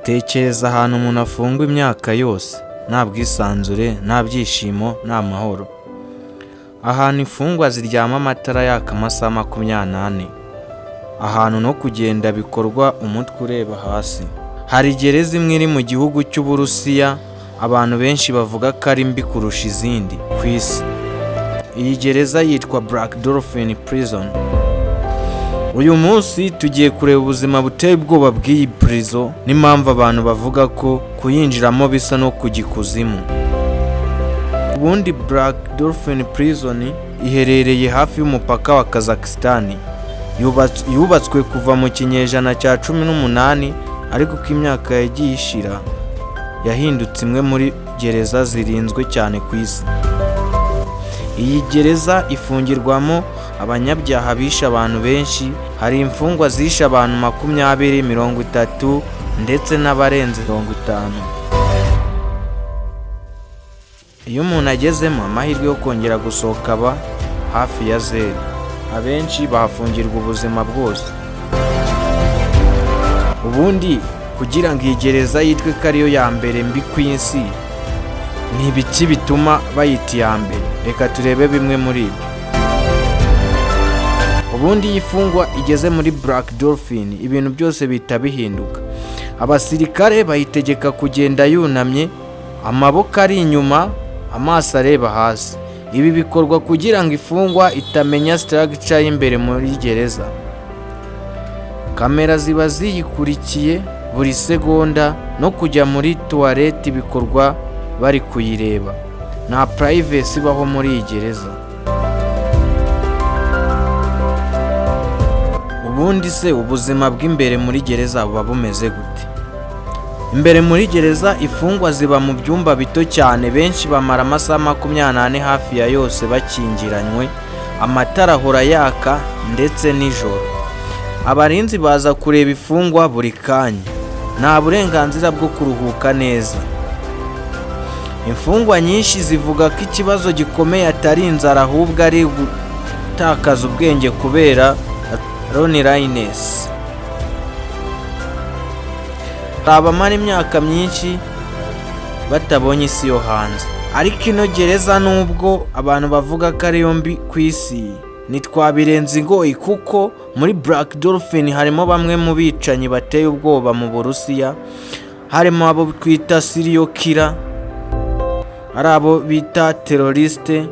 Tekereza ahantu umuntu afungwa imyaka yose nta bwisanzure, nta byishimo, nta mahoro. Ahantu imfungwa ziryama amatara yaka amasaha 24. Ahantu no kugenda bikorwa umutwe ureba hasi. Hari gereza imwe iri mu gihugu cy'Uburusiya abantu benshi bavuga ko ari mbi kurusha izindi ku isi. Iyi gereza yitwa Black Dolphin Prison. Uyu munsi tugiye kureba ubuzima buteye ubwoba bw'iyi prison n'impamvu abantu bavuga ko kuyinjiramo bisa no kujya ikuzimu. Ubundi Black Dolphin Prison iherereye hafi y'umupaka wa Kazakhstan. Yubatswe kuva mu kinyejana cya 18, ariko uko imyaka yagiye ishira yahindutse imwe muri gereza zirinzwe cyane ku isi. Iyi gereza ifungirwamo abanyabyaha bishe abantu benshi, hari imfungwa zishe abantu 20, 30 ndetse n'abarenze 50. Iyo umuntu agezemo, amahirwe yo kongera gusohoka aba hafi ya zeru. Abenshi bahafungirwa ubuzima bwose. Ubundi kugira ngo iyi gereza yitwe ko ariyo ya mbere mbi ku isi, ni ibiki bituma bayita iya mbere? Reka turebe bimwe muri ibyo. Ubundi iyo imfungwa igeze muri Black Dolphin, ibintu byose bihita bihinduka. Abasirikare bayitegeka kugenda yunamye, amaboko ari inyuma, amaso areba hasi. Ibi bikorwa kugira ngo imfungwa itamenya structure y'imbere muri gereza. Kamera ziba ziyikurikiye buri segonda, no kujya muri toilette bikorwa bari kuyireba. Nta privacy ibaho muri iyi gereza. Ubundi se ubuzima bw'imbere muri gereza buba bumeze gute? Imbere muri gereza imfungwa ziba mu byumba bito cyane, benshi bamara amasaha 24 hafi ya yose bakingiranywe, amatara ahora yaka ndetse nijoro. Abarinzi baza kureba imfungwa buri kanya. Nta burenganzira bwo kuruhuka neza. Imfungwa nyinshi zivuga ko ikibazo gikomeye atari inzara, ahubwo ari gutakaza ubwenge kubera loneliness. Hari abamara imyaka myinshi batabonye isi yo hanze. Ariko ino gereza, nubwo abantu bavuga ko ariyo mbi ku isi, ntitwabirenza ingoyi, kuko muri Black Dolphin harimo bamwe mu bicanyi bateye ubwoba mu Burusiya, harimo abo twita serial killer, ari abo bita terroriste,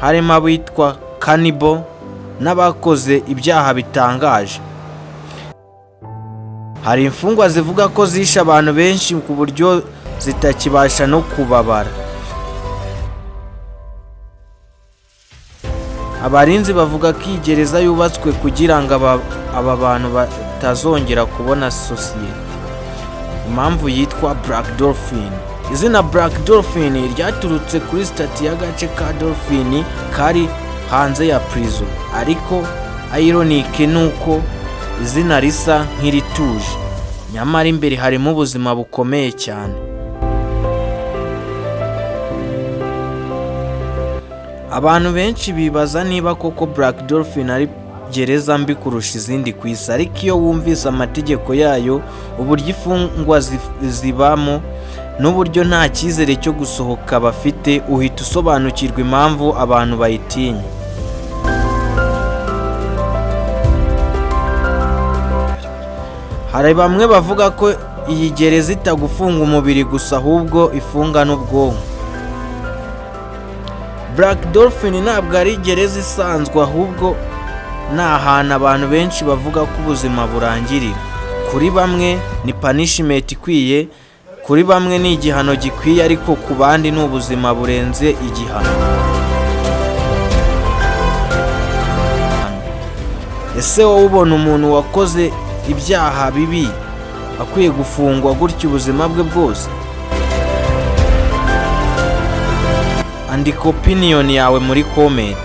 harimo abitwa cannibal n'abakoze ibyaha bitangaje. Hari imfungwa zivuga ko zishe abantu benshi ku buryo zitakibasha no kubabara. Abarinzi bavuga ko iyi gereza yubatswe kugira ngo aba bantu batazongera kubona sosiyete. Impamvu yitwa Black Dolphin. Izina Black Dolphin ryaturutse kuri statue y'agace ka Dolphin kari hanze ya prison. Ariko ironic ni uko izina risa nk'irituje, nyamara imbere harimo ubuzima bukomeye cyane. Abantu benshi bibaza niba koko Black Dolphin ari gereza mbi kurusha izindi ku isi, ariko iyo wumvise amategeko yayo, uburyo imfungwa zibamo n'uburyo nta cyizere cyo gusohoka bafite, uhita usobanukirwa impamvu abantu bayitinya. Hari bamwe bavuga ko iyi gereza itagufunga umubiri gusa, ahubwo ifunga n'ubwonko. Black Dolphin ntabwo ari gereza isanzwe, ahubwo ni ahantu abantu benshi bavuga ko ubuzima burangirira. Kuri bamwe ni punishment ikwiye, kuri bamwe ni igihano gikwiye, ariko ku bandi ni ubuzima burenze igihano. Ese wowe ubona umuntu wakoze ibyaha bibi akwiye gufungwa gutya ubuzima bwe bwose? Andika opinion yawe muri comment.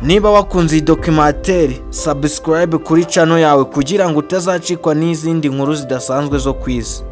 Niba wakunze iyi documentaire, subscribe kuri channel yawe kugira ngo utazacikwa n'izindi nkuru zidasanzwe zo ku isi.